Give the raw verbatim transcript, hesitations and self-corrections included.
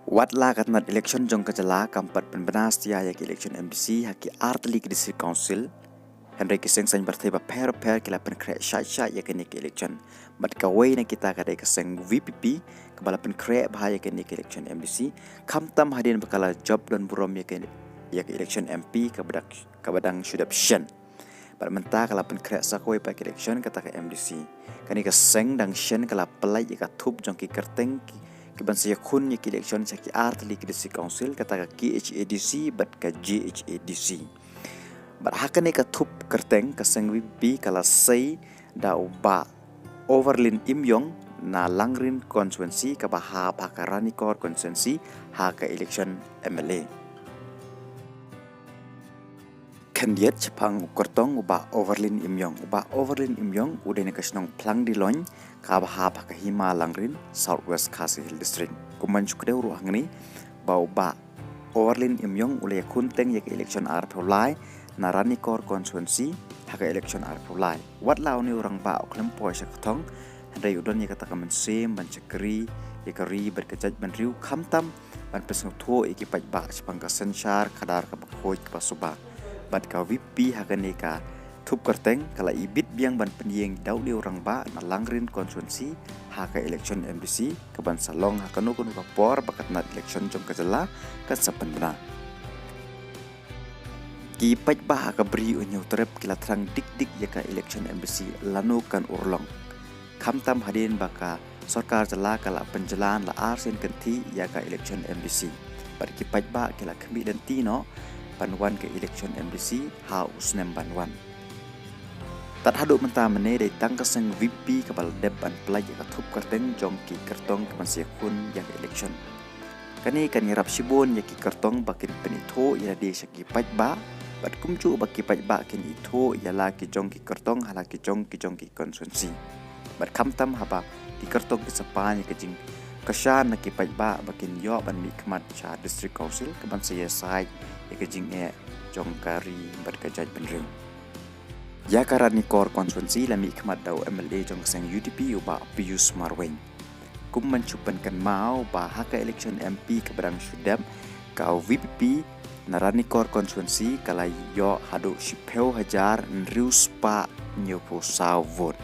Wat la ka tnat election jong ka jylla kam pat pynbna satia ïa ka election M D C ha ki artylli ki District Council, hynrei ki seng saiñ pyrthei bapher bapher ki la pynkhreh shai shai ïa kane ka election. Bad kawei na kita ka dei ka seng V P P kaba la pynkhreh bha ïa kane ka election M D C, khamtam hadien ba ka la jop don burom ïa ka, ïa ka election M P kaba dang, kaba dang shu dep shen. Bad mynta ka la pynkhreh sa kawei pat ka election kata ka M D C. Kane ka seng dang shen ka la pynlait ïa ka thup jong ki kyrteng ki, kiban sa ïakhun ïa ki election sha ki artylli ki District Council, kata ka K H A D C bad ka J H A D C. Bad ha kane ka thup kyrteng ka seng V P P ka la sei da u Bah Overlin Imyong na Langrin constituency kaba hap ha ka Ranikor constituency ha ka election M L A. Khyndiat shaphang u kyrtong u Bah Overlin Imyong. U Bah Overlin Imyong u dei na ka shnong Phlangdilong kaba hap ha ka hima Langrin, South West Khasi Hills District. Kumban shu kdew ruh hangne ba u Bah Overlin Imyong u la ïakhun teng ïa ka election arphew lai na Ranikor constituency ha ka election arphew lai. Wat la une u rangbah u khlem poi sha ka thong, hynrei u don ïa kata ka mynsiem ban shakri ïa ka ri bad ka jaitbynriew, khamtam ban pynsngewthuh ïa ki paidbah shaphang ka synshar khadar kaba khuid kaba suba. Bad ka V P P ha kane ka thup kyrteng ka la ibit biang ban pynïeng da une u rangbah na Langrin constituency ha ka election M D C kaban sa long ha kano kano ka por ba ka tnat election jong ka jylla kan sa pynbna. Ki paidbah ha ka Bri U Hynñiewtrep ki la thrang dik dik ïa ka election M D C lano kan urlong. Khamtam hadien ba ka sorkar jylla ka la pynjlan la arsien kynthih ïa ka election M D C. Bad ki paidbah ki la khmih lynti noh ban wan ka election M D C ha u snem ban wan. Tad haduh mynta mynne dei tang ka seng V P P kaba la dep ban pynlait ïa ka thup kyrteng jong ki kyrtong kiban sa ïakhun ïa ka election. Kane kan ïarap shibun ïa ki kyrtong ba kin pynithuh ïa lade sha ki paidbah, bad kumjuh ba ki paidbah kin ithuh ïa la ki jong ki kyrtong ha la ki jong ki jong ki constituency. Bad khamtam haba ki kyrtong ki sa pan ïa ka jingkyrshan na ki paidbah ba kin ïoh ban mihkhmat sha District Council kaban sa ïasaid ïa ka jingeh jong ka ri bad ka jaitbynriew. Ïa ka Ranikor constituency la mihkhmat da u M L A jong ka seng U D P u Bah Pius Marwein. Kumban shu pynkynmaw ba ha ka election M P kaba dang shu dep, ka V P P na Ranikor constituency ka la ïoh haduh shiphew hajar hynriew spah hynñiewphew saw vote.